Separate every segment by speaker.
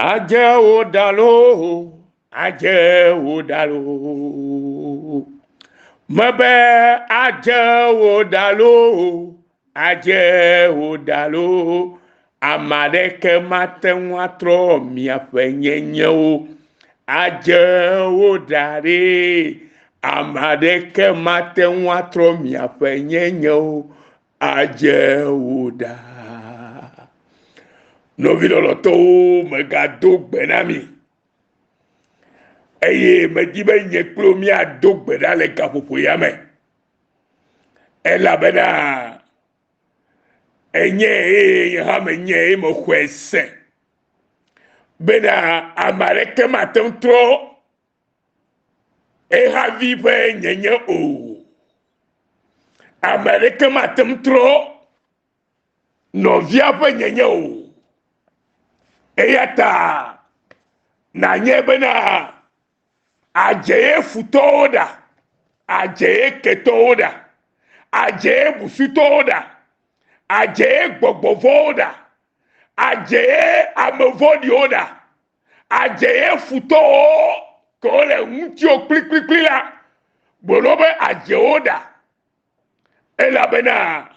Speaker 1: Adze wo ɖa loo, adze wo ɖa loo. Mebe adze wo ɖa loo, adze wo ɖa loo. Ame aɖeke mate ŋu atrɔ miaƒe nyenyewo. Adze wo ɖa ɖe. Ame aɖeke mate ŋu atrɔ miaƒe nyenyewo. Adze wo ɖa. Nɔvi lɔlɔ̃tɔwo, megado gbe na mi eye medi be nye kple wò míado gbe ɖa le gaƒoƒo ya me elabena enye eye nye hã menye eye mexɔe se bena ame aɖeke mate ŋu trɔ ehavi ƒe nyenye o. Ame aɖeke mate ŋu trɔ nɔvia ƒe nyenye o. Eya ta nànye bena adze ye futɔwo ɖa, adze ye ketɔwo ɖa, adze ye busutɔwo ɖa, adze ye gbɔgbɔ vɔ̃wo ɖa, adze ye ame vɔ̃ɖiwo ɖa, adze ye futɔwo kewo le ŋutiwò kplikplikpli la, gblɔ be adze wo ɖa elabena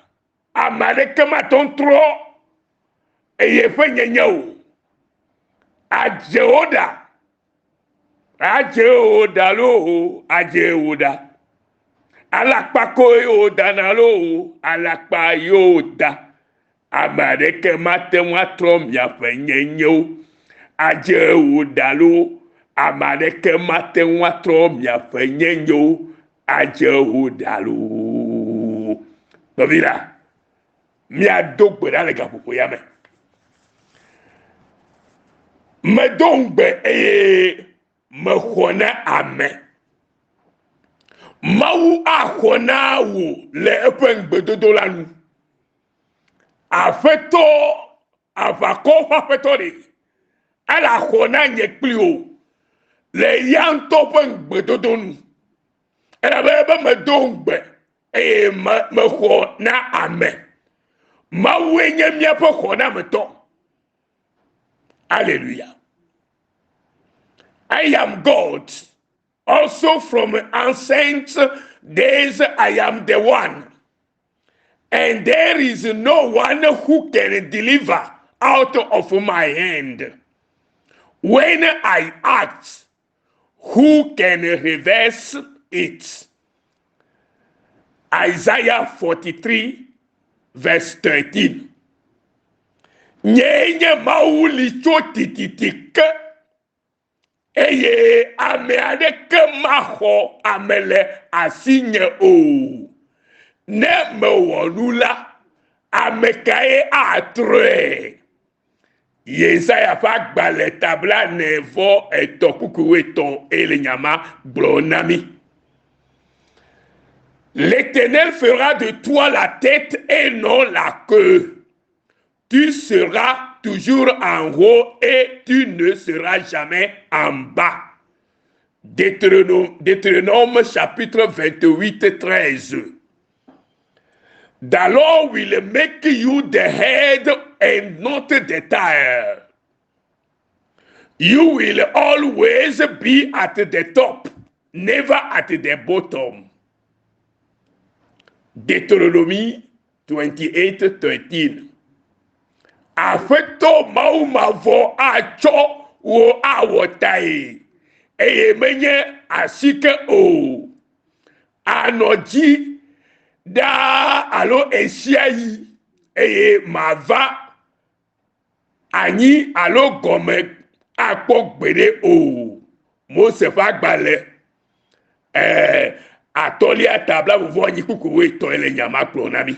Speaker 1: ame aɖeke mate ŋu trɔ eye ƒe nyenye o. Adze wo ɖa, adze wo ɖa loo, adze wo ɖa. Alakpa koe wodana loo, alakpa ye woda. Ame aɖeke mate ŋu atrɔ miaƒe nyenyewo adze wo ɖa loo. Ame aɖeke mate ŋu atrɔ miaƒe nyenyewo adze wo ɖa loo. Nɔvi la, míado gbe ɖa le gaƒoƒo ya me. Medo ŋugbe eye mexɔ na ame. Mawu axɔ na wò le eƒe ŋugbedodo la nu. Aƒetɔ, aʋakɔwo ƒe aƒetɔ ɖe, ele axɔ na nye kpli wò le eya ŋutɔ ƒe ŋugbedodo nu. Elabe ebe medo ŋugbe eye me, mexɔ na ame. Mawue nye míaƒe xɔnametɔ. Aleluya. I am God. Also from ancient days I am the one. And there is no one who can deliver out of my hand. When I act, who can reverse it? Isaiah 43 verse 13. Nyee nye Mawu li tso tititi ke eye ame aɖeke maxɔ ame le asinye o. Ne mewɔ nu la, ame kae atrɔe? Yesaya ƒe agbalẽ ta blaene vɔ etɔ̃ kpukpui wuietɔ̃ eye le nya ma gblɔ na mí. L'Éternel fera de toi la tête et non la queue. Tu seras toujours en haut et tu ne seras jamais en bas. Deutéronome, Deutéronome chapitre 28, 13. The Lord will make you the head and not the tail. You will always be at the top, never at the bottom. Deutéronomie 28, 13. Aƒetɔ Mawu mavɔ atsɔ wò awɔ tae, eye menye asike o. Ànɔ dzi ɖaa alo ɣesiaɣi eye màva anyi alo gɔme akpɔ gbeɖe o. Mose ƒe agbalẽ eh, atɔ̃lia ta blaeve-vɔ-enyi kpukpui wuietɔ̃e le nya ma gblɔ na mí.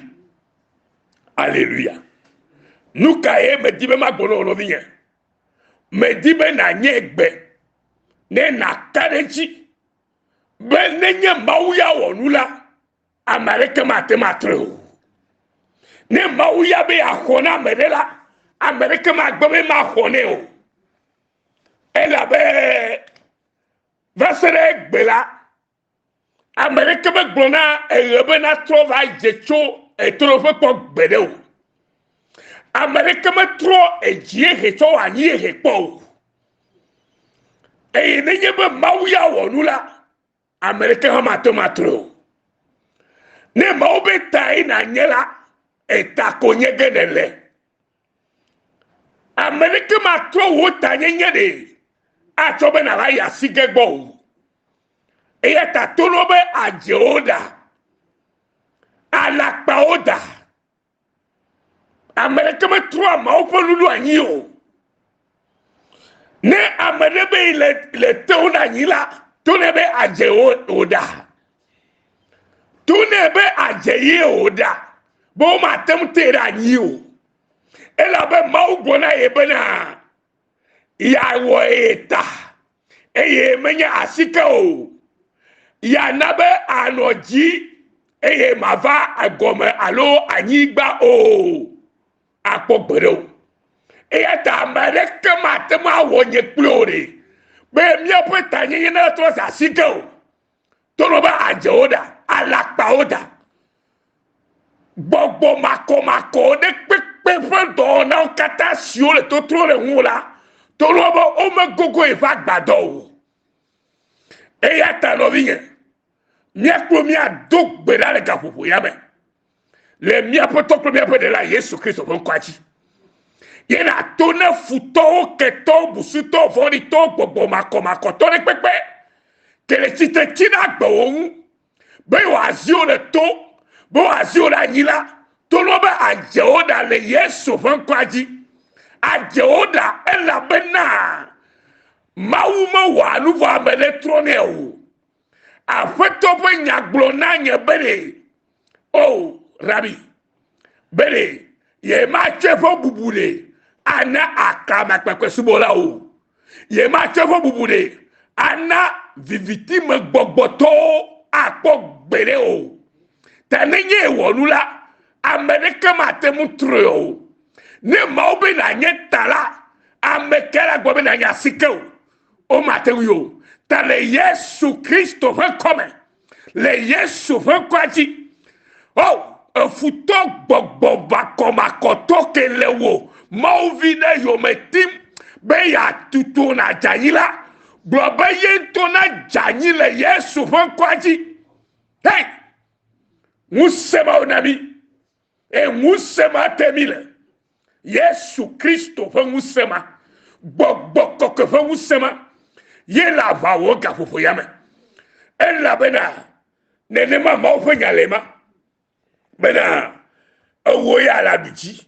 Speaker 1: Aleluya. Nu kae medi be magblɔ na wò nɔvinye? Medi be nànye gbe ne nàka ɖe edzi be nenye Mawu ya wɔ nu la, ame aɖeke mate ŋu atrɔe o. Ne Mawu ya be yeaxɔ na ame ɖe la, ame aɖeke magbe be maxɔ nɛ o. Elabe va se ɖe egbe la, ame aɖeke megblɔ na eɣe be natrɔ va dze tso ɣetoɖoƒe kpɔ gbeɖe o. Ame aɖeke metrɔ edziehe tsɔ wɔ anyiehe kpɔ o. Eye nenye be Mawu ya wɔ nu la, ame ɖeke hã mate ŋu atrɔe o. Ne Mawu be tae nànye la, eta ko nye ge nèle. Ame ɖeke matrɔ wò tanyenye ɖe atsɔ be nàva yi asi ge gbɔ o. Eya ta tonɔ be adzewo ɖa, alakpawo da. Ame ɖeke metrɔa Mawu ƒe nuɖo anyi o. Ne ame ɖe be le le tewo ɖe anyi la, to nɛ be adze wo wòɖa. To nɛ be adze ye wòɖa be womate ŋu tee ɖe anyi o. Elabe Mawu gblɔ na ye bena yeawɔ ye ta eye menye asike o. Yeana be anɔ dzi eye mava egɔme alo anyigba o akpɔ gbeɖe o. Eya ta ame aɖeke mate ŋu awɔ nye kpli wò ɖe be míaƒe tanyenye natrɔ zu asike o. Tonɔ be adzewo ɖa, alakpawo da. Gbɔgbɔ makɔmakɔ ɖe kpekpe ƒe dɔwɔnawo katã siwo le totro le ŋuwò la, tonɔ be womegogo yeƒe agbadɔ o. Eya ta nɔvinye, míakplɔ míado gbe ɖa le gaƒoƒo ya me le míaƒe tɔ kple míaƒe ɖela Yesu Kristo ƒe ŋkɔa dzi. Ye nàto ne futɔwo, ketɔwo, busutɔwo, vɔ̃ɖitɔwo, gbɔgbɔ makɔmakɔtɔ ɖe kpekpe ke le tsitre tsi ɖe agbewo ŋu be wòazi wo ɖe to, be wòazi wo ɖe anyi la, tonɔ be adze wo ɖa le Yesu ƒe ŋkɔa dzi. Adze wo ɖa elabena Mawu mewɔa nu vɔ ame ɖe trɔnɛ o. Aƒetɔ ƒe nya gblɔ na nye be ɖe, O Rabi, be ɖe yematsɔ eƒe bubu ɖe ana aklamakpakpɛ subɔla o. Yematsɔ eƒe bubu ɖe ana viviti me gbɔgbɔtɔwo akpɔ gbeɖe o. Ta nenye ewɔ nu la, ame ɖeke mate ŋu trɔe o. Ne Mawu be nànye ta la, ame ke la gblɔ be nànye asike o. Womate ŋui o. Ta le Yesu Kristo ƒe ŋkɔ me, le Yesu ƒe ŋkɔa dzi, o, efutɔ gbɔgbɔ makɔmakɔtɔ ke le wò Mawuvi ɖe yome tim be yeatutu nàdze anyi la, gblɔ be ye ŋutɔ nadze anyi le Yesu ƒe ŋkɔa dzi. Hei! Ŋusẽ Mawu na mí. Eye ŋusẽ ma te mí le. Yesu Kristo ƒe ŋusẽ ma, gbɔgbɔ kɔkɔe ƒe ŋusẽ ma, ye le aʋa wɔ gaƒoƒo ya me. Elabena nenema Mawu ƒe nya le ma, bena ewò ya le aɖu dzi,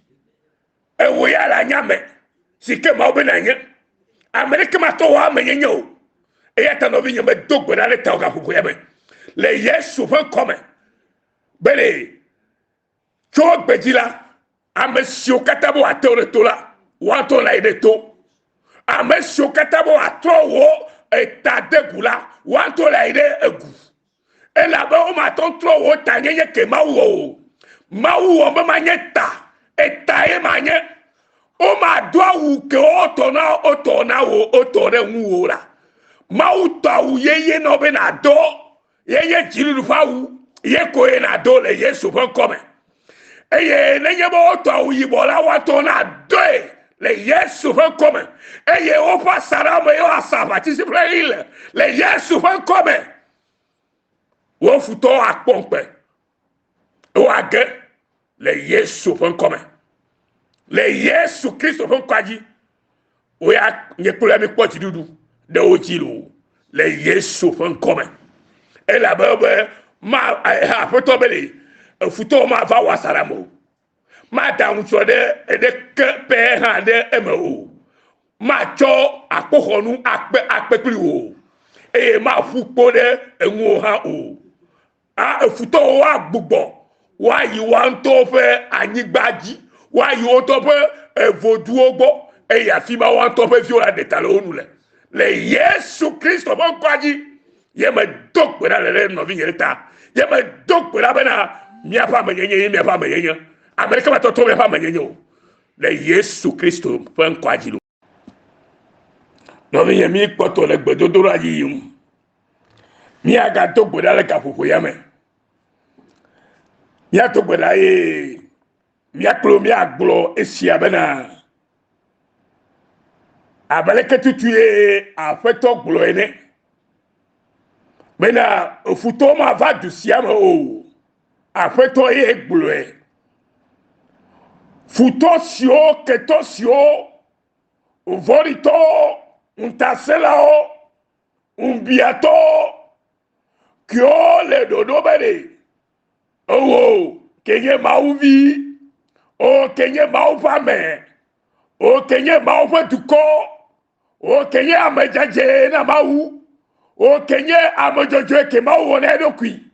Speaker 1: ewò ya le anya me si ke Mawu be nànye. Ame ɖeke matɔ wò amenyenye o. Eya ta nɔvinye medo gbe ɖa ɖe tawò gaƒoƒo ya me le Yesu ƒe ŋkɔ me be ɖe tso egbe dzi la, ame siwo katã be wòate wo ɖe to la, woatɔ la yi ɖe to. Ame siwo katã be wòatrɔ wò eta de gu la, woatɔ la yi ɖe egu. Elabe womatɔ trɔ wò tanyenye ke Mawu wɔ o. Mawu wɔ be manye ta, etae manye. Womado awu ke wotɔ na wotɔ na wò wotɔ ɖe ŋuwò la. Mawu tɔ awu yeye na wò be nàdo. Ye nye dziɖuɖu ƒe awu ye koe nàdo le Yesu ƒe ŋkɔ me. Eye nenye be wotɔ awu yibɔ la, woatɔ nadoe le Yesu ƒe ŋkɔ me. Eye woƒe asaɖa me ye woasa aʋatsisi ƒe ɣi le le Yesu ƒe ŋkɔ me. Wo futɔwo akpɔ ŋukpe. Woage le Yesu ƒe ŋkɔ me. Le Yesu Kristo ƒe ŋkɔa dzi. Wo ya nye kple mi kpɔ dziɖuɖu ɖe wo dzi loo le Yesu ƒe ŋkɔ me. Elabe be ma aƒetɔ be le efutɔwo mava wɔ asaɖa me o. Mada ŋutsɔ ɖe eɖeke pɛ hã ɖe eme o. Matsɔ akpoxɔnu akpe akpe kpli wò o. Eye maƒu kpo ɖe eŋuwò hã o. A Efutɔwo woagbugbɔ woayi woa ŋutɔwo ƒe anyigba dzi, woayi wo ŋutɔ ƒe evoduwo gbɔ, eye afi ma woa ŋutɔ ƒe viwo aɖe ta le wo nu le. Le Yesu Kristo ƒe ŋkɔa dzi, ye medo gbe ɖa le ɖe nɔvinye ɖe ta. Ye medo gbe ɖa bena míaƒe amenyenye ye míaƒe amenyenye. Ame ɖeke matɔtrɔ míaƒe amenyenye o. Le Yesu Kristo ƒe ŋkɔa dzi. Nɔvinye, mí kpɔtɔ le gbedodoɖa dzi yim. Míagado gbe ɖa le gaƒoƒo ya me. Míado gbe ɖa eye míakplɔ míagblɔ esia bena Abe leke tutue Aƒetɔ gblɔ ene bena futɔwo mava du sia me o. Aƒetɔ ye gblɔe. Futɔ siwo, ketɔ siwo, vɔ̃ɖitɔwo, ŋutasẽlawo, ŋubiatɔwo, kewo le ɖoɖo be ɖe ewò ke nye Mawu vi, o ke nye Mawu ƒe ame, o ke nye Mawu ƒe dukɔ, o ke nye ame dzadzɛ na Mawu, o ke nye ame dzɔdzɔe ke Mawu wɔ na eɖokui.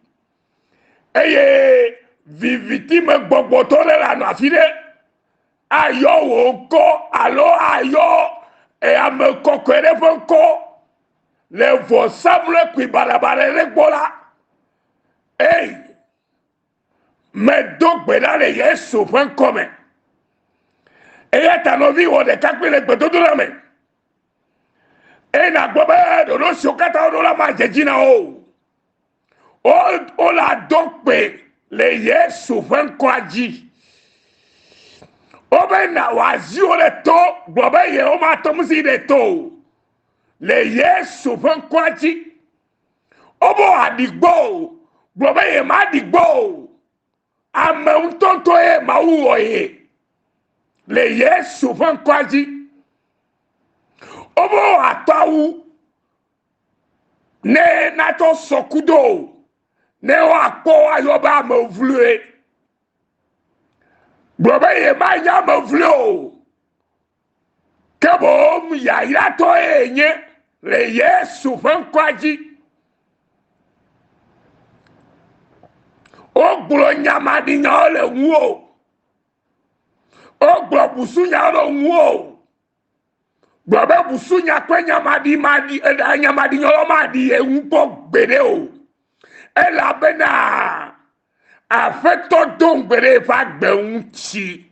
Speaker 1: Eye viviti me gbɔgbɔtɔ ɖe le anɔ afi ɖe ayɔ wò ŋkɔ alo ayɔ ame kɔkɔe ɖe ƒe ŋkɔ le vɔsamlekpui baɖabaɖa ɖe gbɔ la, ei, medo gbe ɖa le Yesu ƒe ŋkɔ me. Eya ta nɔvi wɔ ɖeka kpli le gbedodoɖa me. Eye nàgblɔ be ɖoɖo siwo katã woɖo la madze dzi na wo o. Wole ado kpe le Yesu ƒe ŋkɔa dzi. Wobe na wòazi wo ɖe to gblɔ be yewomate ŋu zi ɖe to o le Yesu ƒe ŋkɔa dzi. Wobe wòaɖi gbɔ o gblɔ be yemaɖi gbɔ o. Ame ŋutɔŋutɔ ye Mawu wɔ ye le Yesu ƒe ŋkɔa dzi. Wobe wòatɔ awu ne natsɔ sɔ kudo o ne woakpɔ woayɔ be ame vloe. Gblɔ be yemanye ame vloe o. Ke boŋ yayratɔe yenye le Yesu ƒe ŋkɔa dzi. Wogblɔ nya maɖinyawo le ŋuwò. Wogblɔ busunyawo ɖe ŋuwò. Gblɔ be busunya kple nya maɖimaɖi, nya maɖinyawo maɖi ye ŋu kpɔ gbeɖe o. Elabena Aƒetɔ do ŋugbe ɖe eƒe agbe ŋuti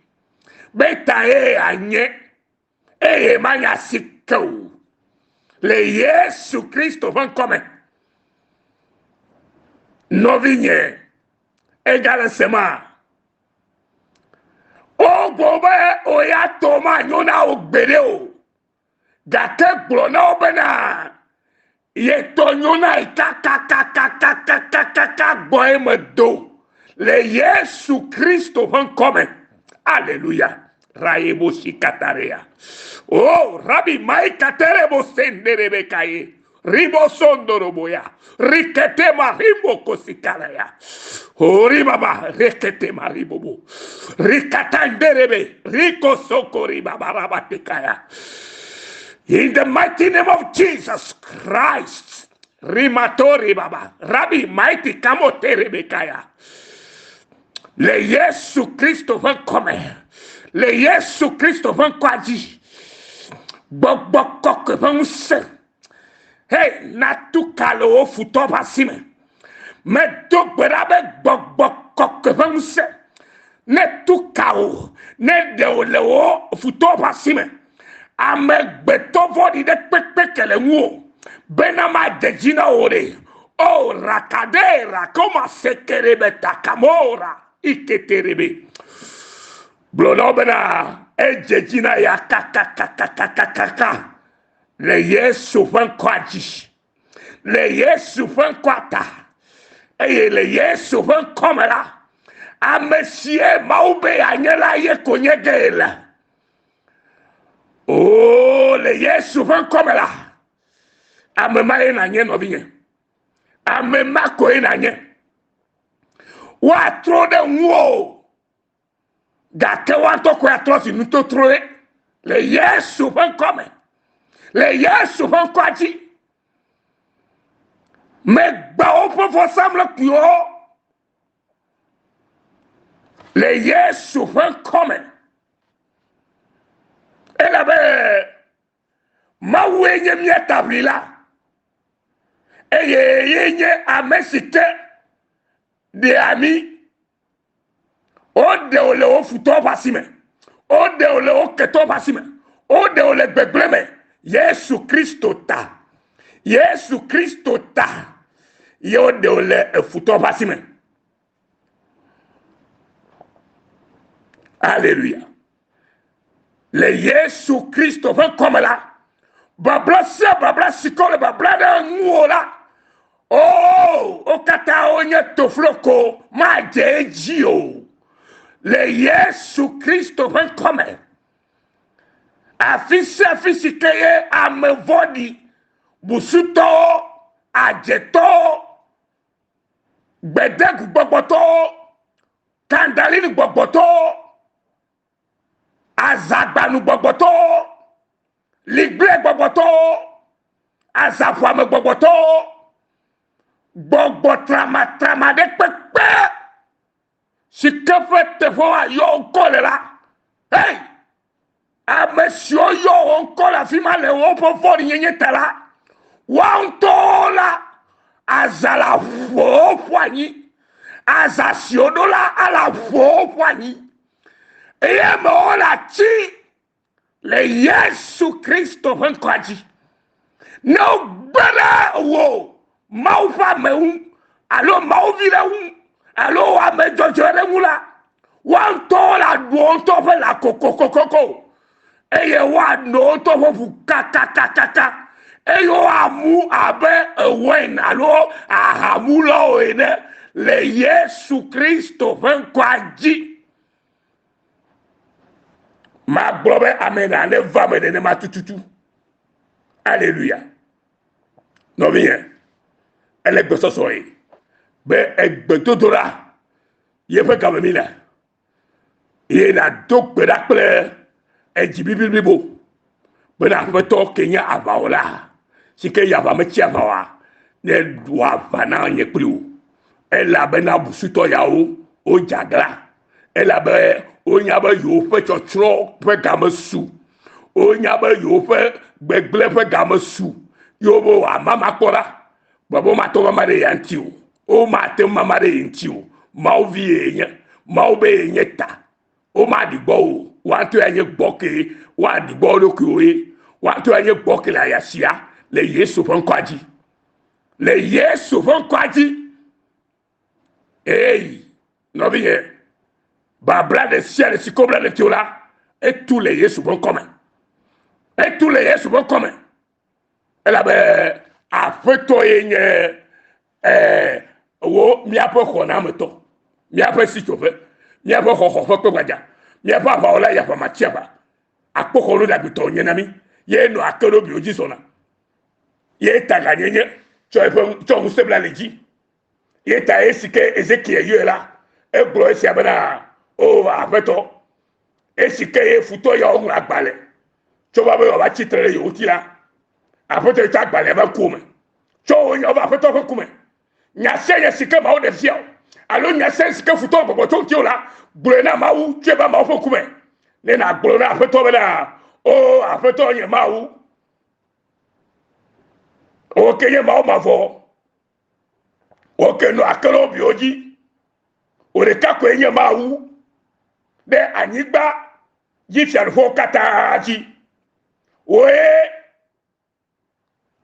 Speaker 1: be tae anye eye manya si ke o le Yesu Kristo ƒe ŋkɔ me. Nɔvinye, egale sema? Wogblɔ be wò ya tɔ manyo na wò gbeɖe o. Gake gblɔ na wo bena ye tɔ nyo na ye kakakakakakakaka gbɔ eme do le Yesu Kristo ƒe ŋkɔ me. Aleluya. Rayebo sikataria. Oh, Rabbi Maikaterebo senderebekaye. Ribo sondoroboya. Riketema rimbo kosikaraya. Oribaba reketema ribobo. Rikatanderebe. Riko soko ribaba rabatekaya. In the mighty name of Jesus Christ. Rimatori baba. Rabbi mighty kamoterebekaya. Le Yesu Kristo ƒe ŋkɔme. Le Yesu Kristo ƒe ŋkɔa dzi. Gbɔgbɔ kɔkɔe ƒe ŋusẽ. Hei, natu ka le wò futɔ ƒe asi me. Medo gbe ɖa be gbɔgbɔ kɔkɔe ƒe ŋusẽ netu ka wò, ne ɖe wò le wò futɔ ƒe asi me. Amegbetɔ vɔ̃ɖi ɖe kpekpe ke le ŋuwò bena made dzi na wò ɖe. O rakade rakoma sekerebe takamora iketerebe. Gblɔ na wo bena edze dzi na ya kakakakakakaka le Yesu ƒe ŋkɔa dzi, le Yesu ƒe ŋkɔa ta, eye le Yesu ƒe ŋkɔ me la, ame sie Mawu be yeanye la ye ko nye ge le. Oo, le Yesu ƒe ŋkɔ me la, ame ma ye nànye nɔvinye. Ame ma koe nànye. Woatrɔ ɖe ŋuwò. Gake woa ŋutɔ koe atrɔ zi nutotroe le Yesu ƒe ŋkɔ me, le Yesu ƒe ŋkɔa dzi. Megbã woƒe vɔsamlekpuiwo le Yesu ƒe ŋkɔ me. Elabe Mawue nye mía taʋlila eye ye nye ame si ke ɖea mí. Woɖe wò le wò futɔwo ƒe asi me. Woɖe wò le wò ketɔwo ƒe asi me. Woɖe wò le gbegblẽ me. Yesu Kristo ta. Yesu Kristo ta. Ye woɖe wò le efutɔwo ƒe asi me. Aleluya. Le Yesu Kristo ƒe ŋkɔme la, Babla sia babla si ke wole babla ɖe ŋuwò la, oo, wo katã wonye tofloko, madze edzi o. Le Yesu Kristo ƒe ŋkɔ me. Afi sia afi si ke ye ame vɔ̃ɖi, busutɔwo, adzetɔwo, gbedegugbɔgbɔtɔwo, kandalinigbɔgbɔtɔwo, azagbanugbɔgbɔtɔwo, ligblẽgbɔgbɔtɔwo, azaƒoamegbɔgbɔtɔwo, gbɔgbɔ tramatrama ɖe kpekpe si ke ƒe teƒe woayɔ ŋkɔ le la, hei, ame siwo yɔ wo ŋkɔ le afi ma le woƒe vɔ̃ɖinyenye ta la, woa ŋutɔwo la, aza la ƒo wo ƒu anyi. Aza si woɖo la ala ƒo wo ƒu anyi. Eye amewo le atsi le Yesu Kristo ƒe ŋkɔa dzi. Ne wogbe ɖe wò Mawu ƒe ame ŋu alo Mawu vi ɖe ŋu alo wò ame dzɔdzɔe ɖe ŋu la, woa ŋutɔwo la ɖu wo ŋutɔ ƒe lã kokokokoko eye woano wo ŋutɔ ƒe ʋu kakakakaka eye woamu abe wain alo ahamulawo ene le Yesu Kristo ƒe ŋkɔa dzi. Magblɔ be ame nane va me nenema tututu. Aleluya. Nɔvinye, ele gbesɔsɔ ye be egbedodoɖa yeƒe game mi le ye nàdo gbe ɖa kple edzi bibi blibo bena Aƒetɔ ke nye aʋawɔla si ke yi aʋa metsi aʋa oa, ne wɔ aʋa na nye kpli wò. Elabena busutɔ yawo wodze aglã elabe wonya be yewoƒe tsɔtsrɔ̃ ƒe game su. Wonya be yewoƒe gbegblẽ ƒe game su. Ye wobe wòamama kpɔ ɖa be womate ŋu ama ɖe ya ŋuti o. Womate ŋu mama ɖe ye ŋuti o. Mawu vi ye yenye. Mawu be yenye ta. Womaɖi gbɔ o. Woa ŋutɔ anye gbɔ ke woaɖi gbɔ wo ɖokuiwo ye. Woa ŋutɔ anye gbɔ ke le aya sia le Yesu ƒe ŋkɔa dzi. Le Yesu ƒe ŋkɔa dzi. Eyi, nɔvinye, babla ɖe sia ɖe si ke wobla ɖe ŋutiwò la, etu le Yesu ƒe ŋkɔ me. Etu le Yesu ƒe ŋkɔ me. Elabe Aƒetɔ ye nye eh, wo míaƒe xɔnametɔ, míaƒe sitsoƒe, míaƒe xɔxɔ ƒe kpe gbadza, míaƒe aʋawɔla yi aʋa matsi aʋa. Akpoxɔnu ɖagbitɔ wònye na mí. Ye nɔ akeɖobiwo dzi zɔna. Ye taganyenye tsɔ eƒe tsɔ ŋusẽ bla li dzi. Ye ta esi ke Ezekiel yɔe la, egblɔ esia bena, O Aƒetɔ, esi ke ye futɔ yawo ŋlɔ agbalẽ tsɔ va be yewoava tsi tre ɖe yewo ŋuti la, Aƒetɔ tsɔ agbalẽa va ŋkuwò me. Tsɔ wò nyawo va Aƒetɔ ƒe ŋkume. Nya sia nya si ke Mawu ɖe fia wò, alo nya sia nya si ke futɔ gbɔgbɔ tso ŋutiwò la, gblɔe na Mawu, tsɔe va Mawu ƒe ŋkume, ne nàgblɔ na Aƒetɔ bena, O Aƒetɔ nye Mawu, wò ke nye Mawu mavɔ, Wò ke nɔ akerobiwo dzi. Wò ɖeka koe nye Mawu ɖe anyigba dzi fiaɖuƒewo katã dzi. Wòe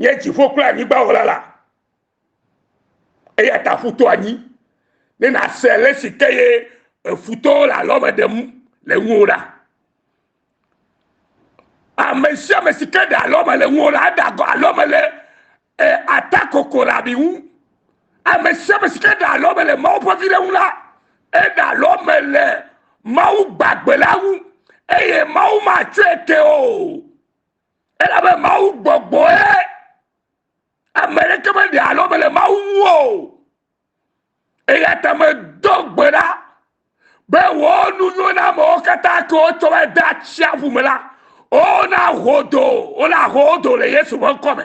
Speaker 1: nye dziƒo kple anyigba wɔla la. Eya ta ƒu to anyi ne nàse ale si ke ye futɔwo le alɔme ɖem le ŋuwò ɖa. Ame sia ame si ke ɖe alɔme le ŋuwò la, eɖe alɔme le e, atakokoɖabi ŋu. Ame sia ame si ke ɖe alɔme le Mawu ƒe vi ɖe ŋu la, eɖe alɔme le Mawu gbagbe la ŋu eye Mawu matsɔe ke o. Elabe Mawu gbɔgbɔe. Ame ɖeke meɖe alɔme le Mawu ŋu o. Eya ta medo gbe ɖa be wò nunyonamewo katã ke wotsɔ va de atsiaƒu me la, wonaho do, wonaho wo do le Yesu ƒe ŋkɔ me.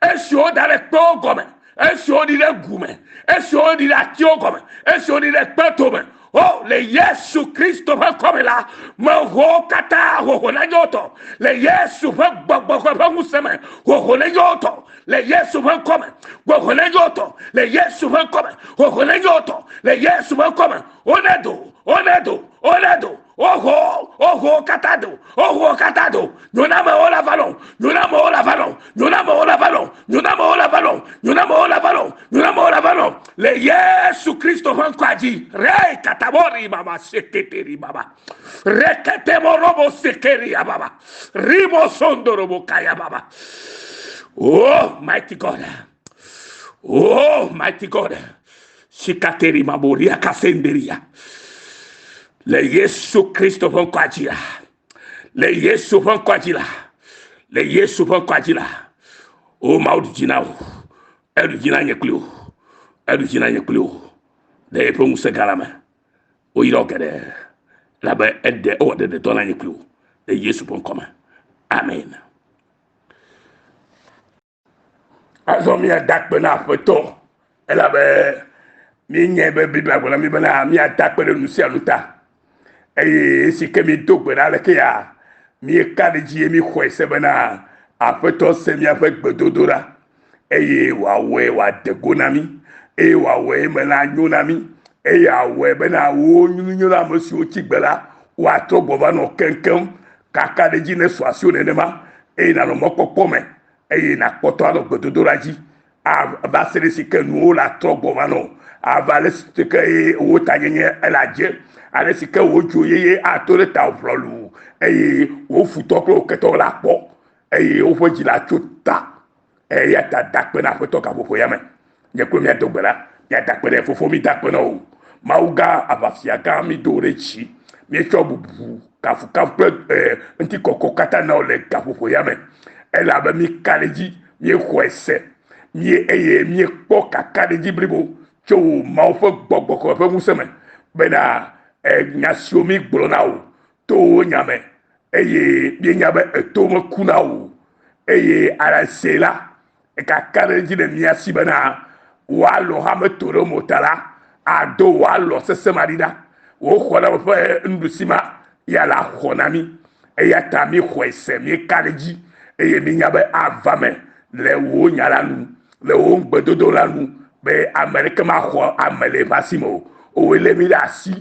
Speaker 1: Esi woda ɖe kpewo gɔme, esi woɖi ɖe gu me, esi woɖi ɖe atiwo gɔme, esi woɖi ɖe kpeto me, o le Yesu Kristo ƒe ŋkɔ me la, meho wo katã hoho nenye wo tɔ. Le Yesu ƒe gbɔgbɔ ƒe ŋusẽ me, hoho nenye wo tɔ. Le Yesu ƒe ŋkɔ me, hoho nenye wo tɔ. Le Yesu ƒe ŋkɔ me, hoho nenye wo tɔ. Le Yesu ƒe ŋkɔ me, wonedo, wonedo, wonedo, woho, woho wo katã do, woho wo katã do. Nyonamewo la va nɔ, nyonamewo la va nɔ, nyonamewo la va nɔ, nyonamewo la va nɔ, nyonamewo la va nɔ, nyonamewo la va nɔ. Le Yesu Kristo Kristo ƒe ŋkɔa dzi. Re katabori baba seketeri baba. Rekete borobo sekeri baba. Ribo sondorobo kaya baba. Oh, mighty God. Oh, mighty God. Sikateri maboria kasenderia. Le Yesu Kristo ƒe ŋkɔa dzi la. Le Yesu ƒe ŋkɔa dzi la. Le Yesu ƒe ŋkɔa dzi la. O Mawu ɖu dzi na wò. Eɖu dzi na nye kpli wò. Eɖu dzi na nye kpli wò. Le eƒe ŋusẽ gã la me. Woyra wò geɖe. Elabe eɖe ewɔ ɖeɖedɔ na nye kpli wò. Le Yesu ƒe ŋkɔ me. Amen. Azɔ míada akpe na Aƒetɔ elabe míenyae be Biblia gblɔ na mí bena míada akpe ɖe nu sia nu ta. Eye esi ke míedo gbe ɖa alekea, míeka ɖe edzi ye míxɔe se bena Aƒetɔ se míaƒe gbedodoɖa eye wòawɔe wòade go na mí eye wòawɔe eme nanyo na mí eye awɔe bena wo nyunyɔ na ame siwo tsi gbe la woatrɔ gbɔ va nɔ keŋkeŋ. Kakaɖedzi nesu asiwò nenema eye nànɔ mɔkpɔkpɔ me eye nàkpɔtɔ anɔ gbedodoɖa dzi va se ɖe si ke nuwo la trɔ gbɔ va nɔ ava ale si ke eye wò tanyenye ele adze, ale si ke wò dzo yeye ato ɖe tawò ƒlɔluu eye wò futɔ kple wò ketɔwo la kpɔ eye woƒe dzi la tso ta. Eya ta da akpe na Aƒetɔ gaƒoƒo ya me. Nye kple míado gbe ɖa, míada akpe ɖe Fofo, mída akpe na wò. Mawu gã, aʋafia gã, mído wò ɖe dzi. Míetsɔ bubu, kafukafu kple e, ŋutikɔkɔ katã na wò le gaƒoƒo ya me. Elabe míeka ɖe edzi, míexɔe se, mí eye míekpɔ kakaɖedzi blibo tso wò Mawu ƒe gbɔgbɔ kɔkɔe ƒe ŋusẽ me bena e, nya siwo mígblɔ na wò to wò nya me eye míenya be eto mekuna o eye ale se la kakaɖedzi le mía si bena wò alɔ hã meto ɖe mo ta la ado wò alɔ sesẽ ma ɖi ɖa wò xɔname ƒe nuɖusi ma ya la xɔ na mí eya ta míxɔe se míeka ɖe edzi eye míenya be ava me le wò nya la nu le wò ŋugbedodo la nu be ame ɖeke maxɔ ame le eƒe asi me o wòe lé mí ɖe asi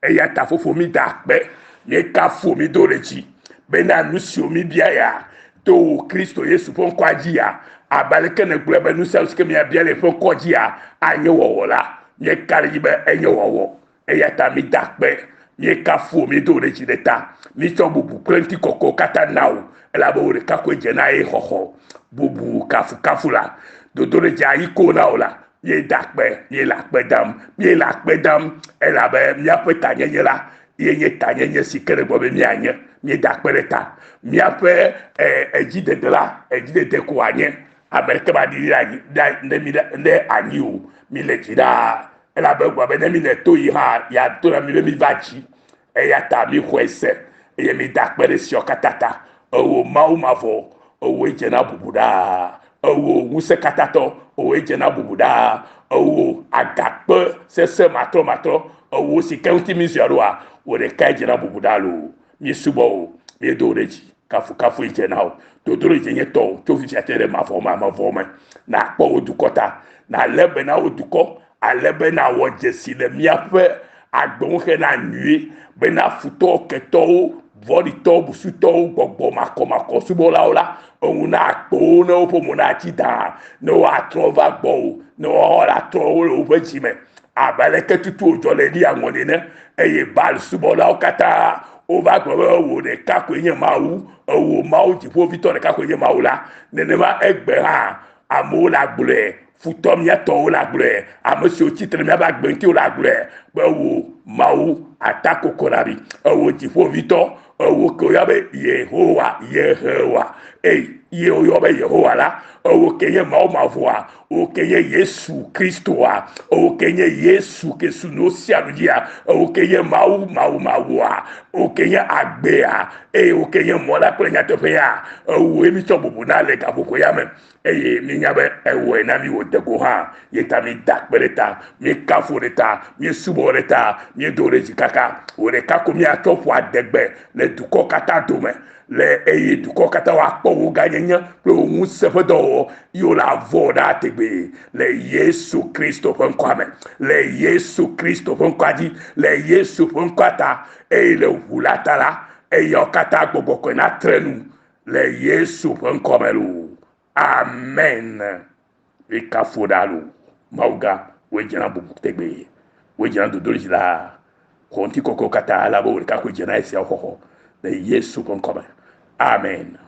Speaker 1: Eya ta fofo mída akpe, míekafu mído ɖe dzi bena nu siwo míbia ya to wò Kristo Yesu ƒe ŋkɔa dzia, abe aleke nègblɔe be nu sia nu si ke míabia le eƒe ŋkɔ dzia anye wɔwɔ la, míeka ɖe edzi be enye wɔwɔ. Eya ta mída akpe, míekafu wò, míedo wò ɖe dzi ɖe ta. Míetsɔ bubu kple ŋutikɔkɔewo katã na wò, elabe wò ɖeka koe dze na ye xɔxɔ. Bubu, kafukafu la, dodoɖedzi ayi ko na wò la, Míeda akpe, míele akpe dam, míele akpe dam elabe míaƒe tanyenye la ye nye tanyenye si ke ɖe gbɔ be míanye. Míeda akpe ɖe ta. Míaƒe edzidede la, edzidede ko wòanye. Ame ɖeke maɖi ɖe anyi ɖe mí ɖe anyi o. Míle dzi ɖaa elabe egblɔ be ne míle to yi hã yeado na mí be míva dzi. Eya ta míxɔe se eye mída akpe ɖe esiawo katã ta. Ewò Mawu mavɔ, ewòe dze na bubu ɖaa. Ewò ŋusẽkatãtɔ, ewòe dze na bubu ɖaa. Ewò agakpe sesẽ matrɔmatrɔ, ewò si ke ŋuti mízɔa ɖoa, wò ɖekae dze na bubu ɖaa loo. Míesubɔ wò, míedo wò ɖe dzi, kafukafue dze na wò. Dodoɖedzi nye tɔwò tso fifia te ɖe mavɔmavɔ me. Nàkpɔ wò dukɔ ta, nàlé be na wò dukɔ, ale be nàwɔ dzesi le míaƒe agbe ŋu hena nyui, bena futɔwo, ketɔwo, vɔ̃ɖitɔwo, busutɔwo, gbɔgbɔ makɔmakɔ subɔlawo la, eŋu nakpe wo ne woƒe mo natsi dãa, ne woatrɔ va gbɔwò, ne woawo la trɔ wo le woƒe dzi me. Abe aleke tutu wòdzɔ le Eliya ŋɔli ene, eye Baal subɔlawo katã wova gblɔ be wò ɖeka koe nye Mawu, ewò Mawu dziƒovitɔ ɖeka koe nye Mawu la, nenema egbe hã amewo le agblɔe, futɔ mía tɔwo le agblɔe, ame siwo tsitre míaƒe agbe ŋuti wole agblɔe be wò Mawu atakoko na mí, ewò dziƒovitɔ, ewò ke woyɔ be Yehowa, Yehowa, ey, ye woyɔ be Yehowa la, ewò ke nye Mawu mavɔa, wò ke nye Yesu Kristoa, ewò ke nye Yesu ke su nu sia nu dzia, ewò ke nye Mawu Mawu Mawua, wò ke nye agbea, eye wò ke nye mɔ la kple nyateƒea, ewòe mítsɔ bubu na le gaƒoƒo ya me. Eye míenya be ewɔe na mí wòde go hã. Ye ta mída akpe ɖe ta, míekafu ɖe ta, míesubɔ ɖe ta, míedo ɖe dzi kaka. Wò ɖeka ko míatsɔ ƒo adegbe le dukɔ katã dome le eye dukɔ katã woakpɔ wò gãnyenye kple wò ŋusẽ ƒe dɔwɔwɔ ye wole avɔ ɖaa tegbee le Yesu Kristo ƒe ŋkɔa me, le Yesu Kristo ƒe ŋkɔa dzi, le Yesu ƒe ŋkɔa ta eye le ʋu la ta la, eyawo katã gbɔgbɔ kɔe natre nu le Yesu ƒe ŋkɔ me loo. Amen. Mikafu ɖa loo. Mawu gã, wòe dze na bubu tegbee. Wòe dze na dodoɖedzi la. Xɔ ŋutikɔkɔewo katã elabe wò ɖeka koe dze na esiawo xɔxɔ le Yesu ƒe ŋkɔ me. Amen.